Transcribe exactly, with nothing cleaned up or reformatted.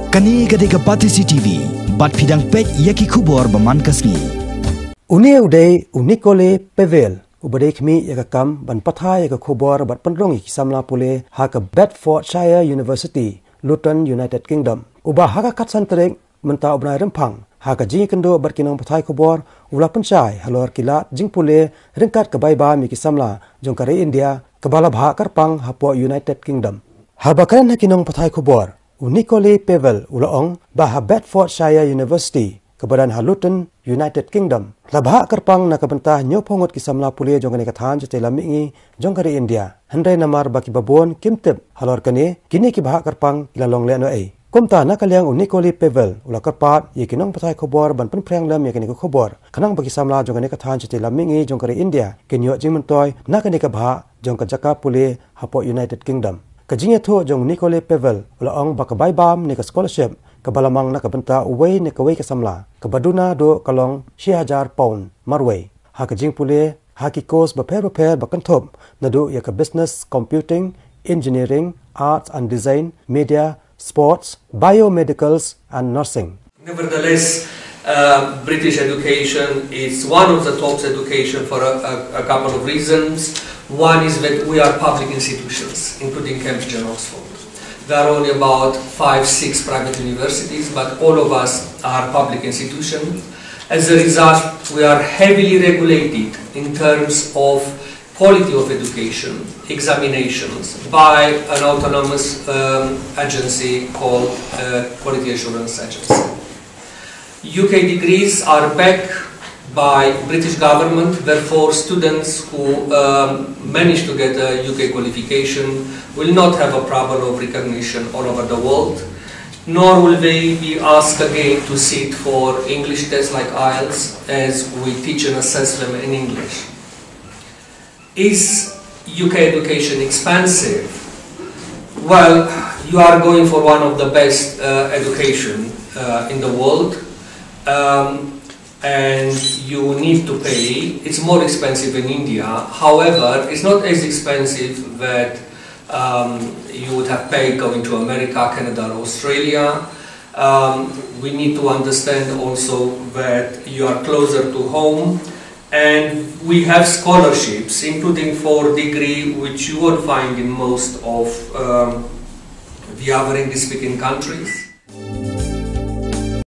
Kane ka dei ka Batesi T V, bad phi dang peit ïa ki khubor ba man ka sngi. Une u dei u Nicole Pevell, uba dei khmih ïa ka kam ban pathai ïa ka khubor bad pynrung ïa ki samla pule ha ka Bedfordshire University, Luton, United Kingdom. Uba ha ka khatsan tarik mynta u bnai Rymphang, ha ka jingïakynduh bad ki nongpathai khubor, u la pynshai halor ki lad jingpule ryngkat ka bai bam ïa ki samla jong ka ri India, kaba la bhah kyrpang hapoh United Kingdom. Haba kren ha ki nongpathai khubor, u Nicole Pevell u la ong ba ha Bedfordshire University, kaba don ha Luton, United Kingdom, la bhah kyrpang na ka bynta hynñiewphew ngut ki samla pule jong kane ka thaiñ shatei lam mihngi jong ka ri India. Hynrei namar ba kiba bun kim tip halor kane, kine ki bhah kyrpang ki la long lehnohei. Kumta na ka liang u Nicole Pevell u la kyrpad ïa ki nongpathai khubor ban pynphriang lem ïa kane ka khubor, khnang ba ki samla jong kane ka thaiñ shatei lam mihngi jong ka ri India kin ïoh jingmyntoi na kane ka bhah jong ka jaka pule hapoh United Kingdom. Ka jingïathuh jong u Nicole Pevell u la ong ba ka bai bam ne ka scholarship kaba la mang na ka bynta uwei ne kawei ka samla, kaba duna duh ka long shi hajar pound marwei, ha ka jingpule ha ki course bapher bapher ba kynthup naduh ïa ka business, computing, engineering, arts and design, media, sports, biomedicals and nursing. Nevertheless, uh, British education is one of the top education for a, a, a couple of reasons. One is that we are public institutions, including Cambridge and Oxford. There are only about five, six private universities, but all of us are public institutions. As a result, we are heavily regulated in terms of quality of education, examinations by an autonomous, um, agency called, uh, Quality Assurance Agency. U K degrees are backed by British government, therefore students who, um, manage to get a U K qualification will not have a problem of recognition all over the world, nor will they be asked again to sit for English tests like IELTS, as we teach and assess them in English. Is U K education expensive? Well, you are going for one of the best, uh, education, uh, in the world, um, and you need to pay. It's more expensive in India. However, it's not as expensive that, um, you would have paid going to America, Canada, or Australia. Um, we need to understand also that you are closer to home, and we have scholarships, including for degree, which you won't find in most of, um, the other English-speaking countries.